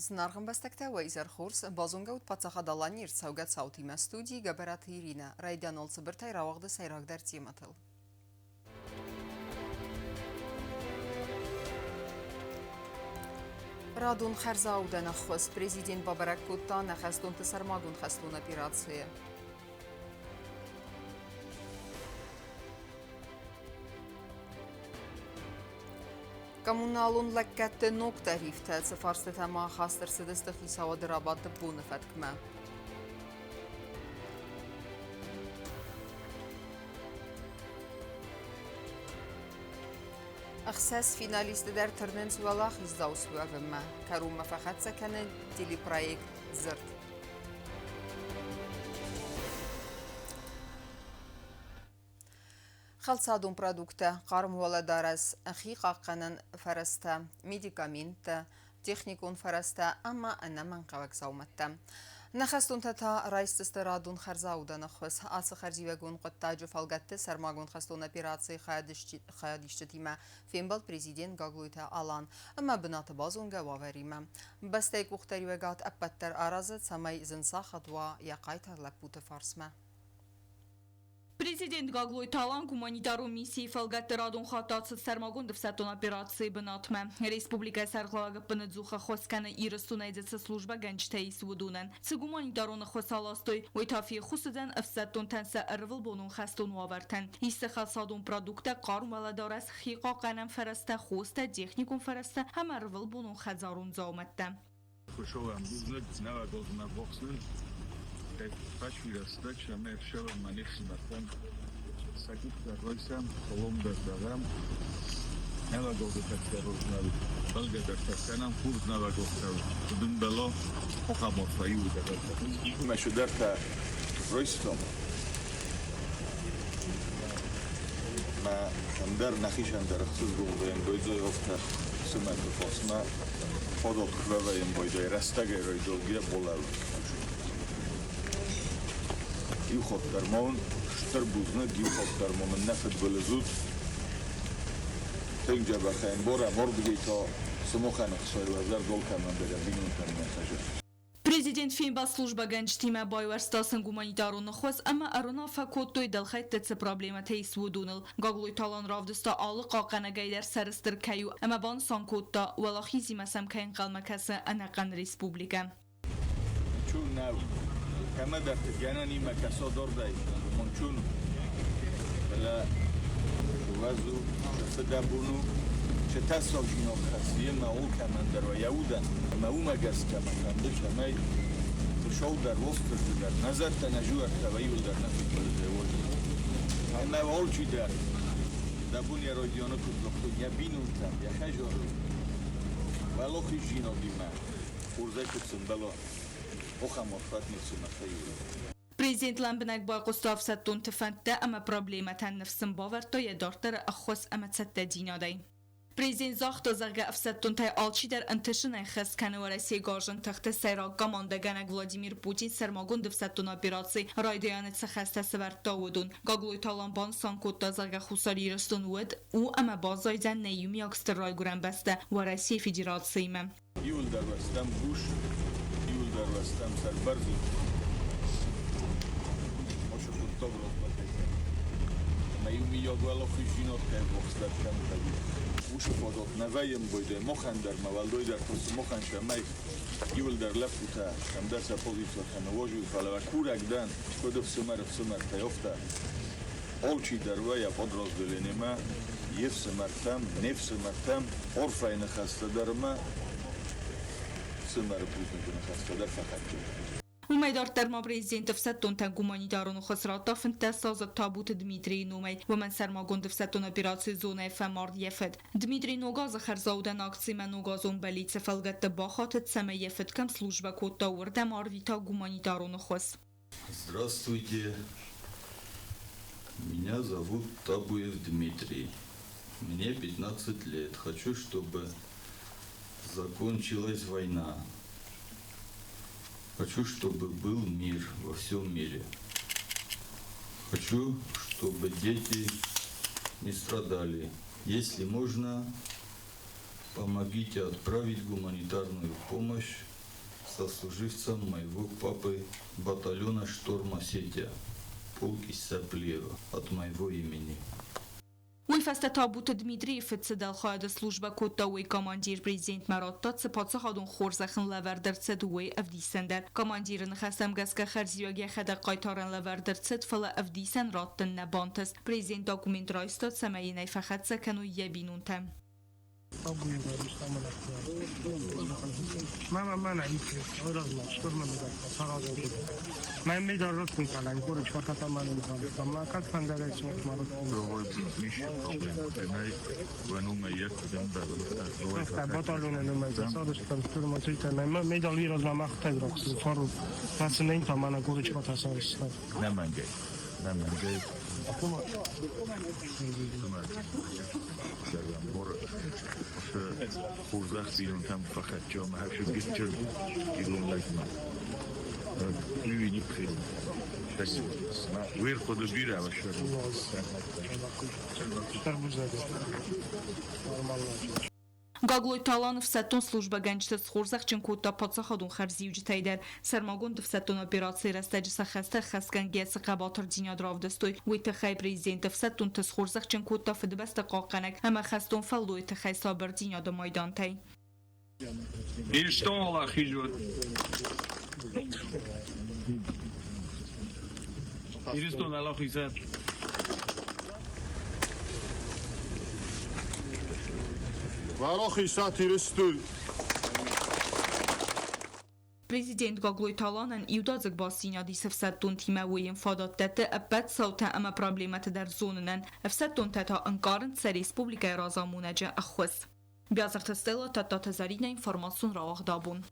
Зынаргъ ӕмбӕстӕгтӕ, уӕ изӕр хорз! Базонгӕ ут Паддзахад Аланийы ӕрцӕугӕ цаутимӕ студийы Гӕбӕраты Иринӕ. Райдианон цыбыртӕй рауагъды сӕйрагдӕр темӕтыл. Радон хӕрзаудӕн ӕххуыс президент бабӕрӕг кодта нӕ хӕстонты сӕрмагонд хӕстон операцийы. Коммуналон лӕггӕдты ног тарифтӕ цы фарстытӕ ма хаст ӕрцыдысты хицауады рабадты боны фӕткмӕ. Ӕхсӕз финалисты дӕр тырнынц уӕлахиздзау суӕвынмӕ. Кӕронмӕ фӕхӕццӕ кӕны телепроект «Дзырд». Хӕлцадон продукттӕ, хъарм уӕлӕдарӕс, хи хъахъхъӕнӕн фӕрӕзтӕ, медикаменттӕ, техникон фӕрӕзтӕ ӕмӕ ӕнӕмӕнгхъӕуӕг дзаумӕттӕ. Нӕ хӕстонтӕ та райсдзысты радон хӕрзаудӕн ӕххуыс. Ацы хӕрзиуӕгон хъуыддаджы фӕлгӕтты сӕрмагонд хӕстон операцийы хайадисджытимӕ фембӕлд президент Гаглойты Алан ӕмӕ бынаты базонгӕ уавӕримӕ. Бӕстӕйы къухдариуӕгад ӕппӕт дӕр аразы, цӕмӕй зын сахат уа йӕ хъайтар лӕппуты фарсмӕ. Президент Гаглойты Алан гуманитарон миссийы фӕлгӕтты радон хатт ацыд сӕрмагонд ӕфсӕддон операцийы бынатмӕ. Республикӕйы сӕргълӕууӕг ӕппынӕдзух ӕххуыс кӕны Ирыстонӕй цы службӕгӕнджытӕ ис, уыдонӕн. Цы гуманитарон ӕххуыс аластой, уый та феххуыс уыдзӕн ӕфсӕддонтӕн сӕ ӕрвылбонон хӕстон уавӕртӕн. Ис сӕ хӕлцадон продукттӕ, хъарм уӕлӕдарӕс, хи хъахъхъӕнӕн фӕрӕзтӕ, хостӕ, техникон фӕрӕзтӕ ӕмӕ ӕрвылбонон хӕдзарон дзаумӕттӕ. Хуыцауӕн бузныг, нӕуӕгозмӕ бохснын, фӕсвирӕстӕг сӕм ӕфсӕрмӕ не фсымӕртӕн сӕ къухтӕ райсӕм, хъулон дӕр дарӕм, нӕуӕгозы фӕсдӕрозмӕ бӕлгӕ дӕр фӕкӕнӕм, хурз нӕуӕгозтӕ куыд ӕмбӕло, хохамор фӕиуы дӕр. Мӕ чидӕртӕ райстам, мӕ ӕндӕр нӕхицӕн дӕр ӕхсызгон вӕййӕм Гойдзойовтӕ цымӕты фосмӕ фадат куы вӕвӕййӕм байдайы рӕстӕгӕй райдзӕугӕ болӕл. Иу хатт дӕр ма уын стыр бузныг, иу хатт дӕр ма мын нӕ фыдбылыз ут. Тынг дзӕбӕхӕй ӕмбарӕм, ардыгӕй та сымахӕн ӕхцайы уӕ зӕрдыл кӕмӕн дӕр йӕ бинонтӕн нӕ хӕзы. Президент фембӕлд службӕгӕнджытимӕ байуӕрста сын гуманитарон ӕххуыс ӕмӕ ӕруынаффӕ кодтой дӕлхӕйтты цы проблемӕтӕ ис, уыдоныл. Гаглойты Алан равдыста алы хъахъхъӕнӕгӕй дӕр сӕрыстыр кӕй у ӕмӕ банысан кодта, уӕлахизимӕ сӕм кӕй ӕнхъӕлмӕ кӕсы ӕнӕхъӕн республикӕ. Чун нӕу. Кӕмӕдӕрты гӕнӕнимӕ кӕсодордӕй мончун, фӕлӕ уӕз у, фыдӕбон у, чи тӕссаг зинаг хӕссы йемӕ алкӕмӕндӕр йӕ удӕн. Ӕмӕ уымӕ гӕсгӕ мӕ фӕнды, цӕмӕй Хуыцау дӕр, Уастырджи дӕр, нӕ зӕдтӕ, нӕ зуӕрттӕ иуылдӕр нӕ фыдбылызӕй уой. Ӕмӕ алчидӕр дӕ бон йӕ райдианы куыд загътой, йӕ бинонтӕм, йӕ хӕдзары уӕлахиздзинадимӕ хорзӕй куыд сӕмбӕла, ахӕм арфӕт ницымӕ фӕивы. Президент лӕмбынӕг байхъуыста ӕфсӕддонты фӕндтӕ ӕмӕ проблемӕтӕн, ныфс сын бавӕрдта йӕ дарддӕры ӕххуыс ӕмӕ цӕттӕдзинадӕй. Президент загъта, зӕгъгӕ, ӕфсӕддонтӕй алчидӕр ӕнтысынӕй хӕс кӕны Уӕрӕсейы гарзон тыхты сӕйраг командӕгӕнӕг Владимир Путин сӕрмагонд ӕфсӕддон операци райдайӕны цы хӕстӕ сӕвӕрдта, уыдон. Гаглойты Алан банысан кодта, зӕгъгӕ, Хуссар Ирыстон уӕд у ӕмӕ баззайдзӕн нӕ иумиаг стыр райгуырӕн бӕстӕ Уӕрӕсейы Федерациимӕ. Иуылдӕр уӕ стӕм буз, иуылдӕр уӕ стӕм сӕрбӕрзонд. Most tudtam Ӕмӕ иумийаг уӕлахиздзинад кӕй бохстӕр кӕнтӕй. Уыцы фадат нӕ вӕййы ӕмбойдӕй махӕн дӕр, мӕ уӕлдайдӕр та сымахӕн цӕмӕй иуылдӕр лӕппутӕ кӕмдӕр сӕ позицитӕ ныуазой, фӕлӕ уӕ курӕг дӕн, куыд ӕфсымӕр ӕфсымӕртӕй, афтӕ. Алчидӕр уӕ йӕ подразделениемӕ, йе фсымӕртӕм, не фсымӕртӕм арфӕйы ныхӕстӕ дӕр ӕмӕ фсымӕры бузныджы ныхӕстӕ дӕр фӕхӕццӕ. Уымӕй дарддӕр ма президент ӕфсӕддонтӕн гуманитарон ӕххуыс радта 15 азы Табуты Дмитрийы номӕй. Уымӕн сӕрмагонд ӕфсӕддон операцийы зонӕйы фӕмард йӕ фыд. Дмитрий ногазы хӕрзаудӕн акцимӕ ногазон бӕллицы фӕлгӕтты бахатыд, цӕмӕй йӕ фыд кӕм службӕ кодта, уырдӕм арвита гуманитарон ӕххуыс. Здравствуйте. Меня зовут Табуев Дмитрий. Мне 15 лет. Хочу, чтобы закончилась война. Хочу, чтобы был мир во всем мире. Хочу, чтобы дети не страдали. Если можно, помогите отправить гуманитарную помощь. Сослуживцам моего папы батальона «Шторм Осетия», полк Исса Плиева, от моего имени. Уый фӕстӕ Табуты Дмитрийы фыд цы дӕлхайады службӕ кодта, уый командир президентмӕ радта, цы паддзахадон хорзӕх ын лӕвӕрд ӕрцыд, уый ӕвдисӕндар. Командиры ныхӕстӕм гӕсгӕ хӕрзиуӕг йӕхӕдӕг хъайтарӕн лӕвӕрд ӕрцыд, фӕлӕ ӕвдисӕн раттын нӕ бантыст. Президент документ райста, цӕмӕй йын ӕй фӕхӕццӕ кӕной йӕ бинонтӕм. Гаглойты Алан ӕфсӕддон службӕгӕнджыты схорзӕхджын кодта паддзахадон хӕрзиуджытӕй дӕр. Сӕрмагонд ӕфсӕддон операцийы рӕстӕджы сӕ хӕстӕ ӕххӕстгӕнгӕйӕ цы хъӕбатырдзинад равдыстой, уый тыххӕй президент ӕфсӕддонты схорзӕхджын кодта Фыдыбӕстӕ хъахъхъӕнӕг ӕмӕ хӕстон фӕллойы тыххӕй сабырдзинады майдантӕй. Ирыстон уӕлахиз уӕд! Ирыстон уӕлахиз уӕд! Уӕлахиз уӕд Ирыстон! Президент Гаглойты Аланӕн иудадзыг бастдзинад ис ӕфсӕддонтимӕ, уый йын фадат дӕтты ӕппӕт цаутӕ ӕмӕ проблемӕты дӕр зонынӕн. Ӕфсӕддонтӕ та ӕнкъарынц сӕ республикӕйы разамонӕджы ӕххуыс. Биазырты Стелла, Тадтаты Зӕринӕ, информацион рауагъд абон.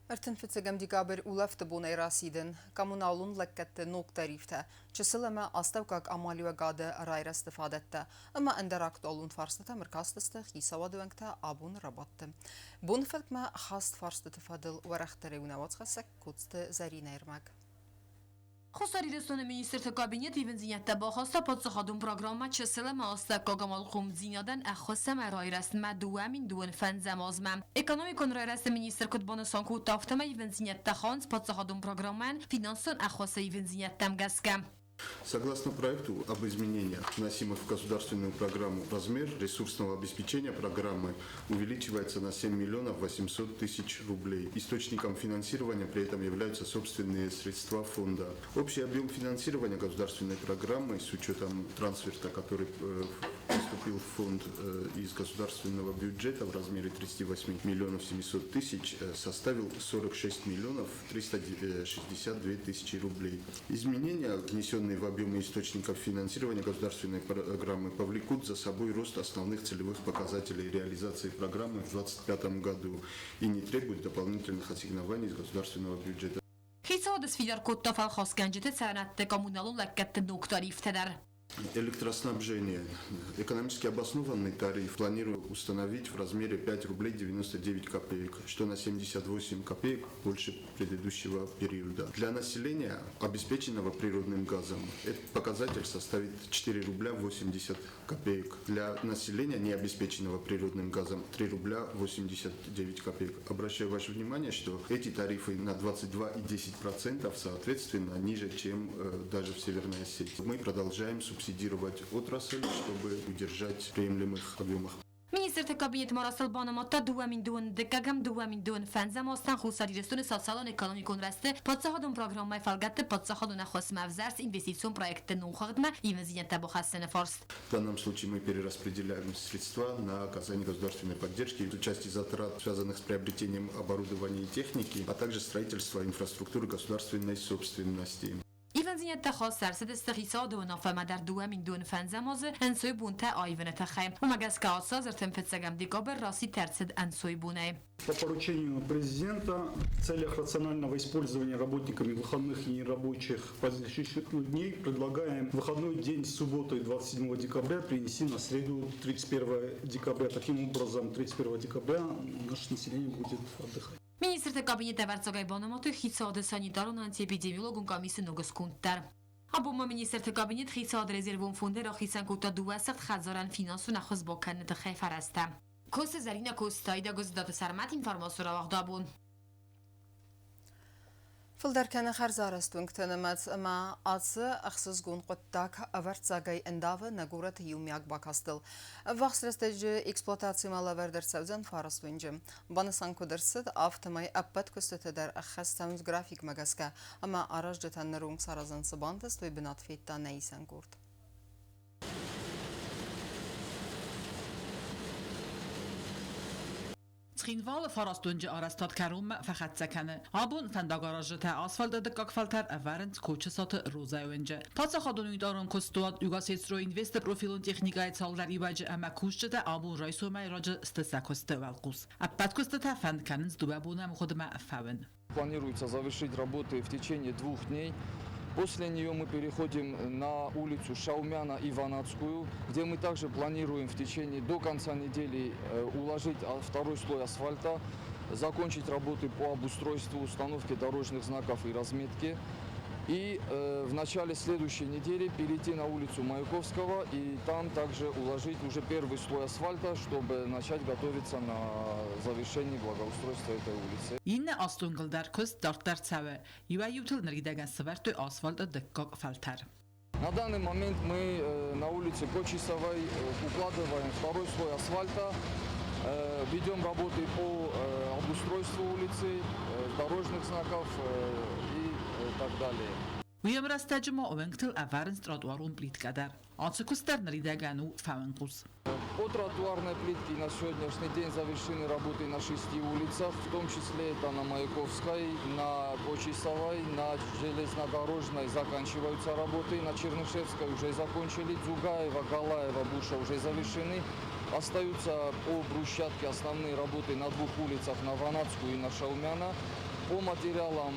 35 декабрь улӕфты бонӕй расидын коммуналон лӕггӕдты ног тарифтӕ, чысыл ӕмӕ астӕуккаг амалиуӕгады райрӕзты фадӕттӕ ӕмӕ ӕндӕр актуалон фарстытӕм ӕркастысты хицауады уӕнгтӕ абоны рабадты. Боны фӕткмӕ хаст фарстыты фӕдыл уӕрӕхдӕрӕй уынауацхӕссӕг Коцты Зӕринӕ ӕрмӕг. Хуссар Ирыстоны министрты кабинет ивындзинӕдтӕ бахаста паддзахадон программӕ Чысыл ӕмӕ астӕуккаг амалхъомдзинадӕн ӕххуыс ӕмӕ райрӕзтмӕ 2025 азмӕ. Экономикон райрӕзты министр куыд банысан кодта, афтӕмӕй ивындзинӕдтӕ хауынц паддзахадон программӕйӕн финансон ӕххуысы ивындзинӕдтӕм гӕсгӕ. Согласно проекту об изменениях, вносимых в государственную программу, размер ресурсного обеспечения программы увеличивается на 7 миллионов 800 тысяч рублей. Источником финансирования при этом являются собственные средства фонда. Общий объем финансирования государственной программы с учетом трансферта, который поступил в фонд из государственного бюджета в размере 38 миллионов 700 тысяч, составил 46 миллионов 362 тысячи рублей. Изменения, внесенные в объемы источников финансирования государственной программы, повлекут за собой рост основных целевых показателей реализации программы в 2025 году и не требуют дополнительных ассигнований из государственного бюджета. Хицауад сфидар кодта фӕлхасгӕнджыты цӕрӕнӕтты коммуналон лӕггӕдты ног тарифтӕ дӕр. Электроснабжение. Экономически обоснованный тариф планирую установить в размере 5 рублей 99 копеек, что на 78 копеек больше предыдущего периода. Для населения, обеспеченного природным газом, этот показатель составит 4 рубля 80 копеек. Для населения, не обеспеченного природным газом, 3 рубля 89 копеек. Обращаю ваше внимание, что эти тарифы на 22,10% соответственно ниже, чем даже в Северной Осетии. Мы продолжаем субсидировать отрасль, чтобы удержать в приемлемых объемах. Министрты кабинет ма растыл банымадта 2025-ӕм 2025 азтӕн Хуссар Ирыстоны социалон-экономикон рӕзты паддзахадон программӕйы фӕлгӕтты паддзахадон ӕххуысмӕ ӕвзӕрст инвестицион проектты номхыгъдмӕ ивындзинӕдтӕ бахӕссыны фарст. В данном случае мы перераспределяем средства на оказание государственной поддержки в части затрат, связанных с приобретением оборудования и техники, а также строительство инфраструктуры государственной собственности. Ивындзинӕдтӕ хаст ӕрцыдысты хицауады уынаффӕмӕ дӕр 2025 азы ӕнцойбонтӕ аивыны тыххӕй. Уымӕ гӕсгӕ ацы аз 35 декабрь расидт ӕрцыд ӕнцойбонӕй. По поручению президента в целях рационального использования работниками выходных и нерабочих праздничных дней предлагаем выходной день с субботы 27 декабря перенести на среду 31 декабря. Таким образом, 31 декабря наше население будет отдыхать. Министрты кабинеты ӕвӕрццагӕй банымадтой хицауады санитарон антиэпидемиологон къамисы ног сконд дӕр. Абон ма министрты кабинет хицауады резервон фондӕй рахицӕн кодта 200 хӕдзарӕн финансон ӕххуыс бакӕныны тыххӕй фӕрӕзтӕ. Кусы Зӕринӕ, Костайда, Гуыздаты Сӕрмӕт, информацион рауагъд абон. Фылдӕр кӕны хӕрзарӕзт уынгты нымӕц ӕмӕ ацы ӕхсызгон хъуыддаг ӕвӕрццагӕй ӕндавы нӕ горӕты иумиаг бакастыл. Ӕввахс рӕстӕджы эксплуатацимӕ лӕвӕрд ӕрцӕудзӕн фараст уынджы. Банысан куыд ӕрцыд, афтӕмӕй ӕппӕт куыстытӕ дӕр ӕххӕст цӕуынц графикмӕ гӕсгӕ ӕмӕ аразджытӕн ныронг саразын цы бантыст, уый бынат федта нӕ исӕн къорд. Цхинвалы фарастуынджы арӕзтад кӕронмӕ фӕхӕццӕ кӕны. Абон фӕндагаразджытӕ асфальты дыккаг фӕлтӕр ӕвӕрынц Кочысаты Розӕйы уынджы. Паддзахадон унитарон куыстуат Югосетстройинвест-ы профилон техникӕйы цалдӕр иуӕджы ӕмӕ кусджытӕ абон райсомӕй раджы сты сӕ куысты уӕлхъус. Ӕппӕт куыстытӕ фӕнд кӕнынц дыууӕ боны ӕмгъуыдмӕ фӕуын. Планируется завершить работы в течение 2 дней. После нее мы переходим на улицу Шаумяна и Ванадскую, где мы также планируем в течение до конца недели уложить второй слой асфальта, закончить работы по обустройству, установке дорожных знаков и разметке. И в начале следующей недели перейти на улицу Маяковского и там также уложить уже первый слой асфальта, чтобы начать готовиться на завершение благоустройства этой улицы. Иннӕ азты дӕр куыст дарддӕр цӕуы. Иуӕй-иутыл ныридӕгӕн сӕвӕрдтой асфальты дыккаг фӕлтӕр. На данный момент мы на улице Кочисовой укладываем второй слой асфальта, ведем работы по обустройству улицы, дорожных знаков и так далее. Уый ӕмрӕстӕджы ма уынгтыл ӕвӕрынц тротуарон плиткӕ дӕр. Ацы куыст дӕр ныридӕгӕн у фӕуынхъус. По тротуарной плитке на сегодняшний день завершены работы на 6 улицах, в том числе это на Маяковской, на Кочисовой, на Железнодорожной заканчиваются работы, на Чернышевской уже закончили, Дзугаева, Галаева, Буша уже завершены. Остаются по брусчатке основные работы на 2 улицах, на Ванадскую и на Шаумяна. По материалам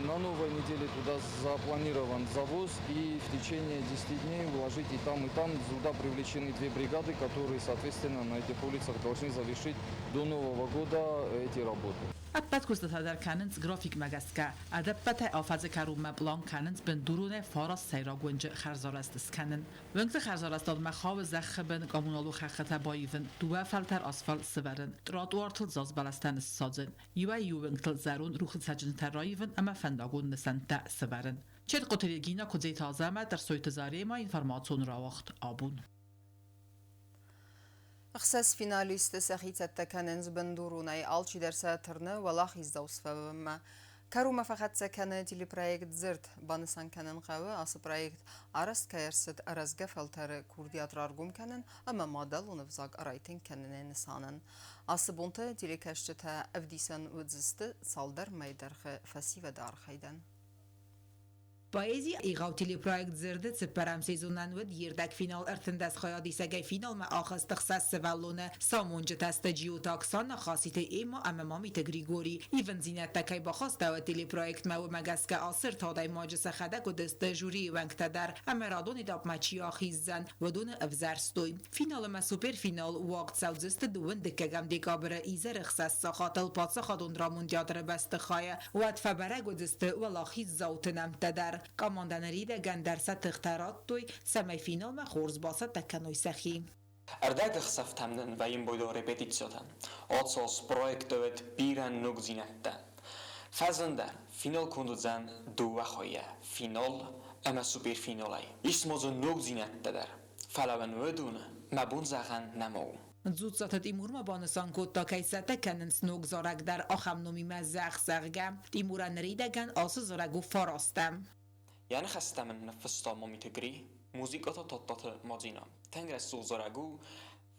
на новой неделе туда запланирован завоз и в течение 10 дней уложить и там, и там. Сюда привлечены 2 бригады, которые, соответственно, на этих улицах должны завершить до Нового года эти работы. Ӕппӕт куыстытӕ дӕр кӕнынц графикмӕ гӕсгӕ. Ӕдӕппӕтӕй афӕдзы кӕронмӕ план кӕнынц бындуронӕй фараст сӕйраг уынджы хӕрзарӕзт скӕнын. Уынгты хӕрзарӕзтадмӕ хауы зӕххы бын коммуналон хӕххытӕ баивын, дыууӕ фӕлтӕр асфальт сӕвӕрын, тротуартыл зазбӕлӕстӕ ныссадзын, иуӕй-иу уынгтыл зӕронд рухсы цӕджындзтӕ раивын ӕмӕ фӕндагон нысӕнттӕ сӕвӕрын. Четкъоты Регина, Куыдзеты Азӕмӕт, Ӕрсойты Зарема, информацион рауагъд абон. 6 финалисты сӕхи цӕттӕ кӕнынц бындуронӕй, алчидӕр сӕ тырны уӕлахиздзау суӕвынмӕ. Кӕронмӕ фӕхӕццӕ кӕны телепроект «Дзырд». Банысан кӕнын хъӕуы, ацы проект арӕзт кӕй ӕрцыд рӕзгӕ фӕлтӕры курдиат раргом кӕнын ӕмӕ мадӕлон ӕвзаг райтынг кӕныны нысанӕн. Ацы бонты телекӕсджытӕ ӕвдисӕн уыдзысты цалдӕр мӕйы дӕргъы фӕсивӕды архайдӕн. Поэзи егъау телепроект «Дзырды» цыппӕрӕм сезонӕн уыд йе рдӕгфинал 13 хайадисӕгӕй финалмӕ ахызт 6 сывӕллоны. Самонджытӕ сты Джиоты Оксана, Хаситы Эмма ӕмӕ Мамиты Григорий. Ивындзинӕдтӕ кӕй бахастӕуыд телепроектмӕ, уымӕ гӕсгӕ ацы ӕртӕ адӕймаджы сӕхӕдӕг уыдысты жюрийы уӕнгтӕ дӕр ӕмӕ радон этапмӕ чи ахиздзӕн, уыдоны ӕвзӕрстой. Финал ӕмӕ суперфинал уагъд цӕудзысты 22 декабры изӕры 6 сахатыл паддзахадон драмон театры бӕстыхайы. Уӕд фӕбӕрӕг уыдзысты уӕлахиздзауты нӕмттӕ дӕр. Командӕ ныридӕгӕн дӕр сӕ тыхтӕ радтой, цӕмӕй финалмӕ хорз бацӕттӕ кӕной сӕхи. Ӕрдӕгӕхсӕвтӕм нын вӕййын бойдо репетициотӕ. Ацос проектовет бирӕ ногдзинӕдтӕ. Фӕзындӕр финал конд уыдзӕн дыууӕ хайӕ – финал ӕмӕ суперфиналӕй. Ис ма дзы ногдзинӕдтӕ дӕр, фӕлӕ уын уыдоны мӕ бон зӕгъӕн нӕма у. Дзуццаты Тимур ма банысан кодта, кӕй цӕттӕ кӕнынц ног зарӕг дӕр ахӕм номимӕ «Зӕхх», зӕгъгӕ. Тимурӕн ныридӕгӕн ацы зарӕг у фарастӕм. Йӕ ныхӕстӕ мын ныффыста Мамиты Гри, музыкӕ та Тадтаты Мадзина. Тынг рӕсугъд зарӕг у,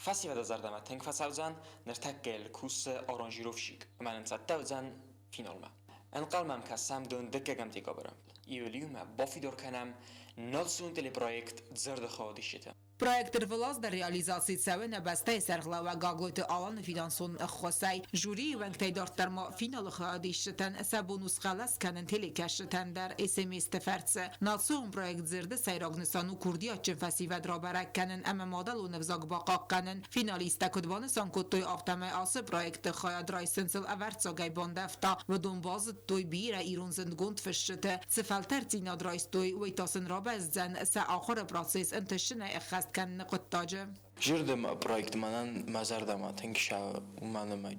фӕсивӕды зӕрдӕмӕ тынг фӕцӕудзӕн, ныртӕккӕ йыл кусы аранжировщик ӕмӕ нын цӕттӕ уыдзӕн финалмӕ. Ӕнхъӕлмӕ кӕсӕм 22 декабры. Июль-июмӕ бафидар кӕнӕм национ телепроект «Дзырды» хайадисджыты. Проект ӕрвылаз дӕр реализаци цӕуы нӕ бӕстӕйы сӕргълӕууӕг Гаглойты Аланы финансон ӕххуысӕй. Жюрийы уӕнгтӕй дарддӕр ма финалы хайадисджытӕн сӕ бон у схъӕлӕс кӕнын телекӕсджытӕн дӕр СМС-ты фӕрцы. Национ проект «Дзырды» сӕйраг нысан у курдиатджын фӕсивӕд рабӕрӕг кӕнын ӕмӕ мадӕлон ӕвзаг бахъахъхъӕнын. Финалисттӕ куыд банысан кодтой, афтӕмӕй ацы проекты хайад райсын сыл ӕвӕрццагӕй бандӕвта. Уыдон базыдтой бирӕ ирон зындгонд фысджыты. Цы фӕлтӕрддзинад райстой, уый та сын рабӕздзӕн сӕ ахуыры процесс ӕнтысджынӕй ӕххӕст. сӕххӕст кӕныны хъуыддаджы. Зӕрдӕмӕ проект мӕнӕн мӕ зӕрдӕмӕ тынг цӕуы, уымӕн ӕмӕ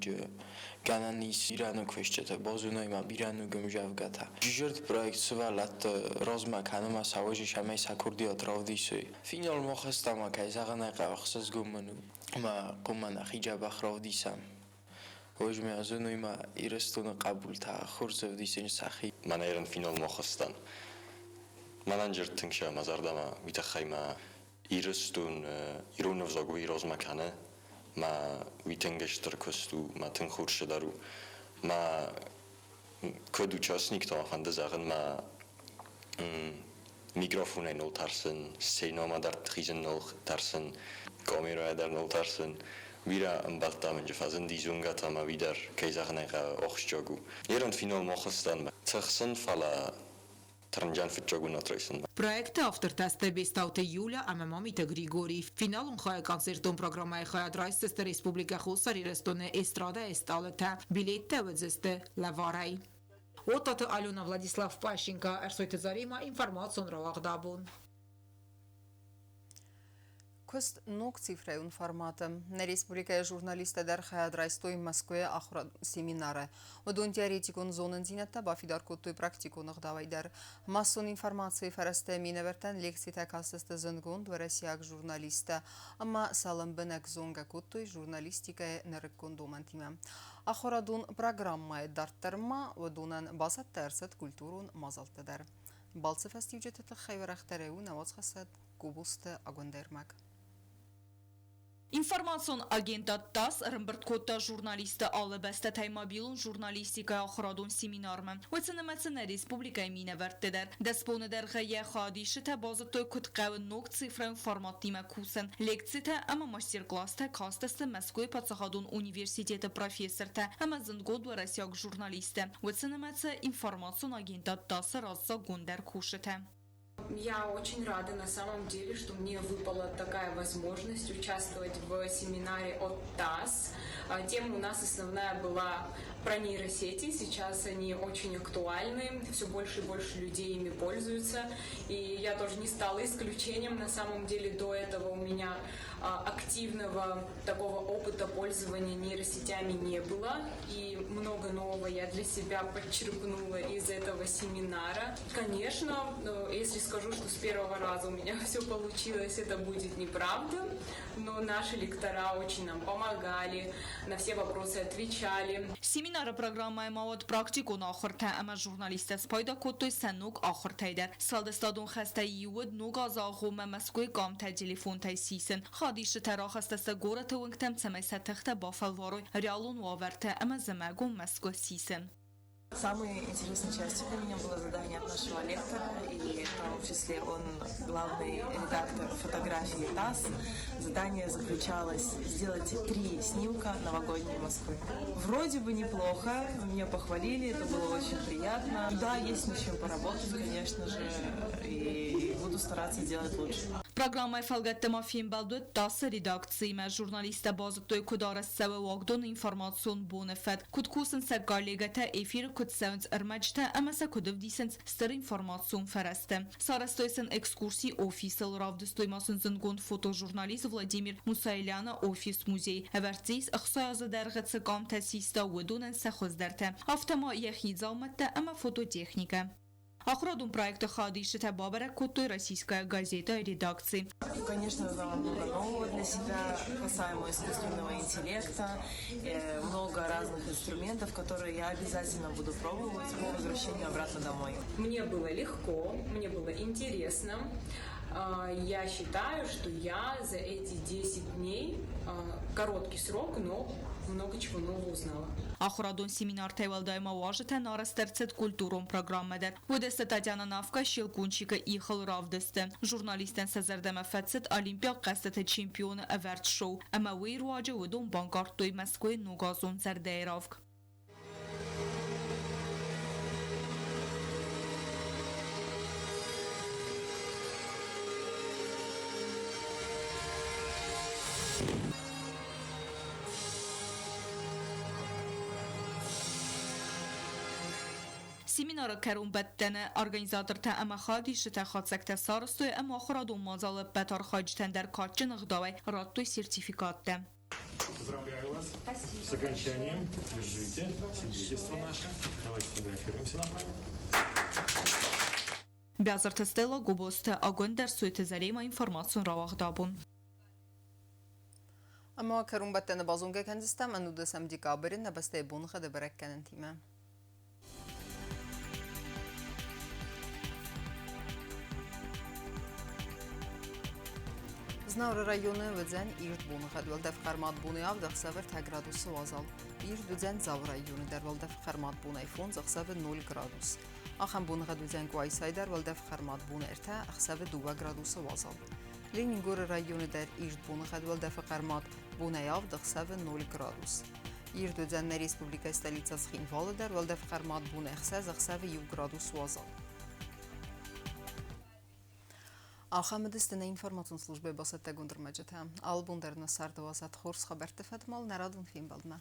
гӕнӕн ис бирӕ ног фысджытӕ, базоной ма бирӕ ног ӕмдзӕвгӕтӕ. Зӕрд проект сывӕллӕтты размӕ кӕны ма сӕ уӕзы, цӕмӕй сӕ курдиат равдисой. Финалмӕ хӕстӕ ма, кӕй зӕгъын ӕй хъӕуы, ӕхсызгон мын у, ӕмӕ хъуамӕ нӕхи дзӕбӕх равдисӕм. Уӕзмӕ зоной ма Ирыстоны хъӕбултӕ хорз ӕвдисӕн сӕхи. Мӕнӕ ерын финалмӕ хӕстӕн. Мӕнӕн зӕрд тынг сӕ мӕ зӕрдӕмӕ, уый тыххӕй мӕ Ирыстон ирон ӕвзаг уый размӕ кӕны, мӕ уый тынг стыр куыст у, мӕ тынг хорз цыдӕр у. Мӕ куыд участник та фӕнды зӕгъын, мӕ микрофонӕй нал тӕрсын, сценӕмӕ дӕр хизын нал тӕрсын, камерӕйӕ дӕр нал тӕрсын. Бирӕ ӕмбӕлттӕ мын фӕзынди зонгӕтӕ ӕмӕ уый дӕр, кӕй зӕгъын ӕй хъӕуы, ахсджиаг у. Ерын финалмӕ ахызтӕн, тыхсын, фӕлӕ тырнджан фыццаг бынат райсынмӕ. Проекты автортӕ сты Бестауты Юля ӕмӕ Мамиты Григорий. Финалон хайы концертон программӕйы хайад райсдзысты Республикӕ Хуссар Ирыстоны эстрадӕйы стъалытӕ. Билеттӕ уыдзысты лӕварӕй. Отаты Алена, Владислав Пащенко, Ӕрсойты Заремӕ, информацион рауагъд абон. Куыст ног цифрӕйон форматы. Нӕ республикӕйы журналисттӕ дӕр хайад райстой Мӕскуыйы ахуырад семинары. Уыдон теоретикон зонындзинӕдтӕ бафидар кодтой практикон ӕгъдауӕй дӕр. Массон информацийы фӕрӕзтӕ минӕвӕрттӕн лекцитӕ кастысты зындгонд уӕрӕсейаг журналисттӕ ӕмӕ сӕ лӕмбынӕг зонгӕ кодтой журналистикӕйы нырыккон домӕнтимӕ. Ахуырадон программӕйы дарддӕр ма уыдонӕн бацӕттӕ ӕрцыд культурон мадзӕлттӕ дӕр. Балцы фӕстиуджыты тыххӕй уӕрӕхдӕрӕй у нӕ уацхӕссӕг Гобозты Агуындӕрмӕг. Информацион агентад ТАСС ӕрӕмбырд кодта журналистты алы бӕстӕтӕй мобилон журналистикӕйы ахуырадон семинармӕ. Уыцы нымӕцы нӕ республикӕйы минӕвӕртты дӕр. 10 боны дӕргъы йӕ хайадисджытӕ базыдтой, куыд хъӕуы ног цифрӕйон форматтимӕ кусын. Лекцитӕ ӕмӕ мастер-класстӕ кастысты Мӕскуыйы паддзахадон университеты профессортӕ ӕмӕ зындгонд уӕрӕсейаг журналисттӕ. Уыцы нымӕцы информацион агентад ТАСС-ы раззагондӕр кусджытӕ. Я очень рада на самом деле, что мне выпала такая возможность участвовать в семинаре от ТАСС. Тема у нас основная была про нейросети. Сейчас они очень актуальны, все больше и больше людей ими пользуются. И я тоже не стала исключением. На самом деле до этого у меня активного такого опыта пользования нейросетями не было. И много нового я для себя подчерпнула из этого семинара. Конечно, если скажу, что с первого раза у меня все получилось, это будет неправда. Но наши лектора очень нам помогали, на все вопросы отвечали. Семинары программӕйы ма уыд практикон ахуыртӕ ӕмӕ журналисттӕ спайда кодтой сӕ ног ахуыртӕй дӕр. Сфӕлдыстадон хӕстӕй иу уыд ног азы агъоммӕ Мӕскуыйы къамтӕ телефонтӕй сисын. Хадисджытӕ рахаста сӕ горӕты уынгтӕм, цӕмӕй сӕ тыхтӕ бафӕлварой реалон уавӕртӕ ӕмӕ зымӕгон Мӕскуы сисын. Самой интересной частью для меня было задание от нашего лектора, и в том числе он главный редактор фотографии ТАСС. Задание заключалось сделать три снимка новогодней Москвы. Вроде бы неплохо, меня похвалили, это было очень приятно. Да, есть над чем поработать, конечно же, и буду стараться делать лучше. Программӕйы фӕлгӕтты ма фембӕлд уыд ТАСС-ы редакциимӕ. Журналисттӕ базыдтой, куыд арӕзт цӕуы уагдоны информацион боны фӕтк, куыд кусынц сӕ коллегӕтӕ, эфиры куыд цӕуынц ӕрмӕджытӕ ӕмӕ сӕ куыд ӕвдисынц стыр информацион фӕрӕзтӕ. Сарӕзтой сын экскурси офисыл, равдыстой ма сын зындгонд фотожурналист Владимир Мусаэляны офис-музей. Ӕвӕрд дзы ис 6 азы дӕргъы цы къамтӕ систа, уыдонӕн сӕ хуыздӕртӕ, афтӕ ма йӕхи дзаумӕттӕ ӕмӕ фототехникӕ. Ахуырадон проекты хайадисджытӕ бабӕрӕг кодтой «Российская газета» редакци. Конечно, узнала много нового для себя касаемо искусственного интеллекта, много разных инструментов, которые я обязательно буду пробовать по возвращению обратно домой. Мне было легко, мне было интересно. Я считаю, что я за эти 10 дней, короткий срок, но много чего нового узнала. Ахуырадон семинартӕй уӕлдай ма уазджытӕн арӕзт ӕрцыд культурон программӕ дӕр. Уыдысты Татьяна Навка Щелкунчикы ихыл равдысты. Журналисттӕн сӕ зӕрдӕмӕ фӕцыд Олимпиаг хъӕзтыты чемпионы ӕвӕрд шоу, ӕмӕ уый руаджы уыдон банкъардтой Мӕскуыйы ногазон зӕрдӕйы равг. Семинары кӕронбӕттӕны организатортӕ ӕмӕ хайадисджытӕ хатдзӕгтӕ сарӕзтой ӕмӕ ахуырадон мадзалы ӕппӕт архайджытӕн дӕр кадджын ӕгъдауӕй радтой сертификаттӕ. Поздравляю вас с окончанием. Держите свидетельство наше. Давайте фотографируемся на память. Бязырты Стелла, Гобозты Агуындӕр, Суйты Заремӕ, информацион рауагъд абон. Ӕмӕ кӕронбӕттӕны базонгӕ кӕндзыстӕм ӕнудӕсӕм декабры нӕ бӕстӕйы боныгъӕды бӕрӕггӕнӕнтимӕ. Знауыры районы уыдзӕн ирд боныгъӕд. Уӕлдӕф хъӕрмад бонӕй авд, ӕхсӕвы 3 градусы уазал. Ирд уыдзӕн Дзауы районы дӕр уӕлдӕф хъӕрмад бонӕй 5, ӕхсӕвы 0 градус. Ахӕм боныгъӕд уыдзӕн Къуайсайы дӕр уӕлдӕф хъӕрмад бон 3, ӕхсӕвы 2 градусы уазал. Ленингоры районы дӕр ирд боныгъӕд уӕлдӕфы хъӕрмад бонӕй 7, ӕхсӕвы 0 градус. Ирд уыдзӕн нӕ республикӕйы столицӕ Цхинвалы дӕр уӕлдӕф хъӕрмад бон 6, ӕхсӕвы 1 градус уазал. Ахӕм уыдысты нӕ информацион службӕйы бацӕттӕгонд ӕрмӕджытӕ. Алы бон дӕр нӕ царды уадзӕд хорз хабӕртты фӕдмал нӕ радон фембӕлдмӕ.